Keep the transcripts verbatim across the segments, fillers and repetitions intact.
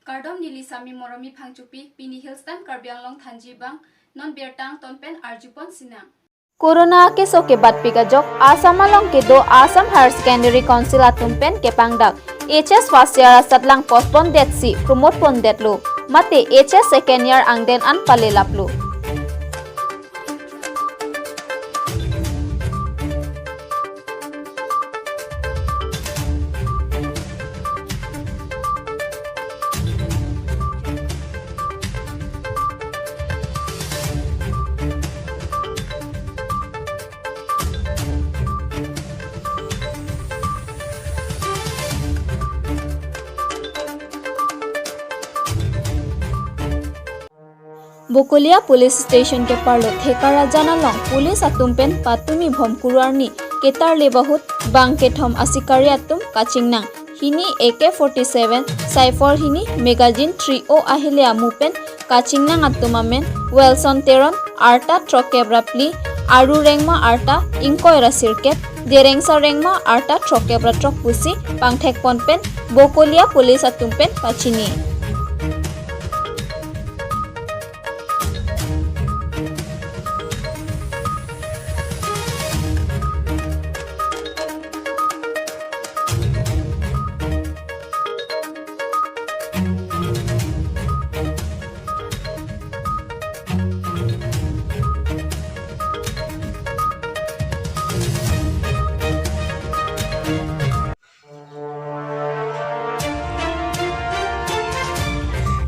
Kardom, neli Sami Moromi Phangchopi, pini Hills Time Karbi Anglong thanji abang, non birta angton pen arjupon sinang. Corona akeso kebatpik ajok, Assam along kedo Assam Higher Secondary Council atum pen kepangdak H S first year asatlang postpone detsi promote pondetlo, mate H S second year angden an palelaplo. Bokolia Police Station keparlo Thekarajan along police atum pen patumi bom kuru arni ketarle bahut bang kethom asikari atum kachingnang, hini A K forty-seven, saifol hini magazine three O ahile amu pen kachingnang atum amen Wilson Teron, arta throkep ra phli, Aru Rengma, arta ingkoi ra sirkep, Derengsa Rengma, arta throkep ra throk pusi pangthekpon pen Bokolia police atum pen pachini.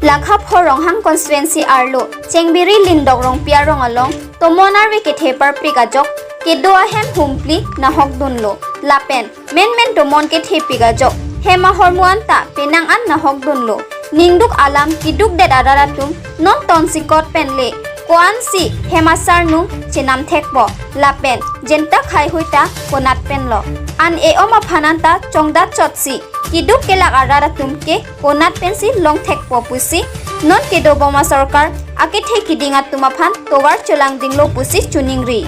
Lakha pho Ronghang constituency arlo Chengbiri Lindok Rongpi arong along tomon arve kethe parpik ajok kedo ahem humphli nahokdunlo, lapen menmen tomon kethepik ajok hem ahormu anta penang an nahokdunlo. Ningduk alam kidukdet arat atum non tonsi kot pen le ko-ansi hem asarnung chenam thekpo, lapen jentak haihui ta konat penlo? An e-om aphan anta chongdat chotsi kiduk kelak arat atum ke konat pensi long thekpo pusi non kedobom asorkar akethe kiding atum aphan tovar cholangdinglo pusi choningri.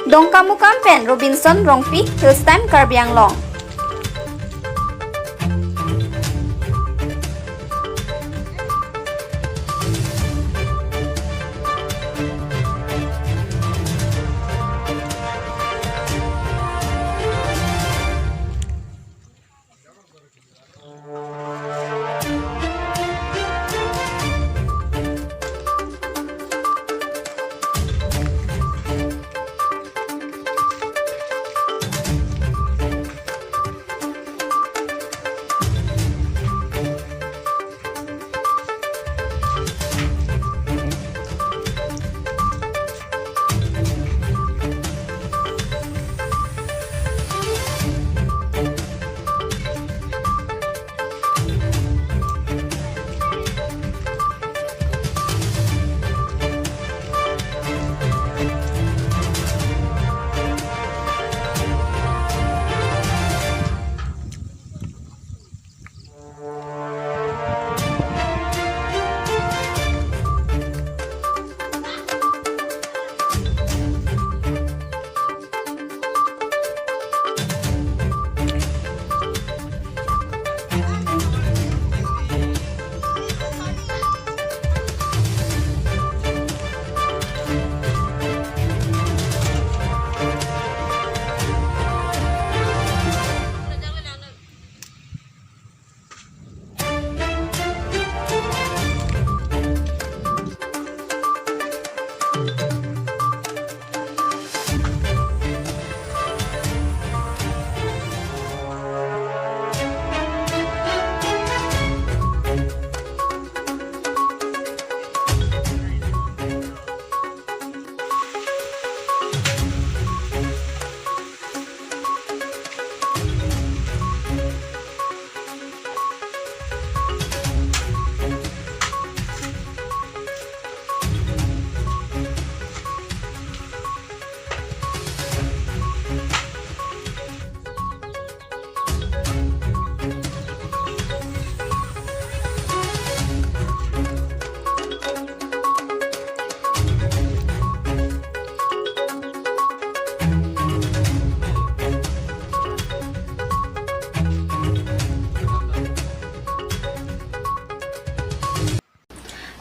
Dongkamukam pen Robinson Rongpi, Hills Time Karbi Anglong.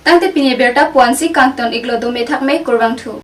Tangte pini abirta pu-ansi kangton iklo, dome thakme, kurvangthu.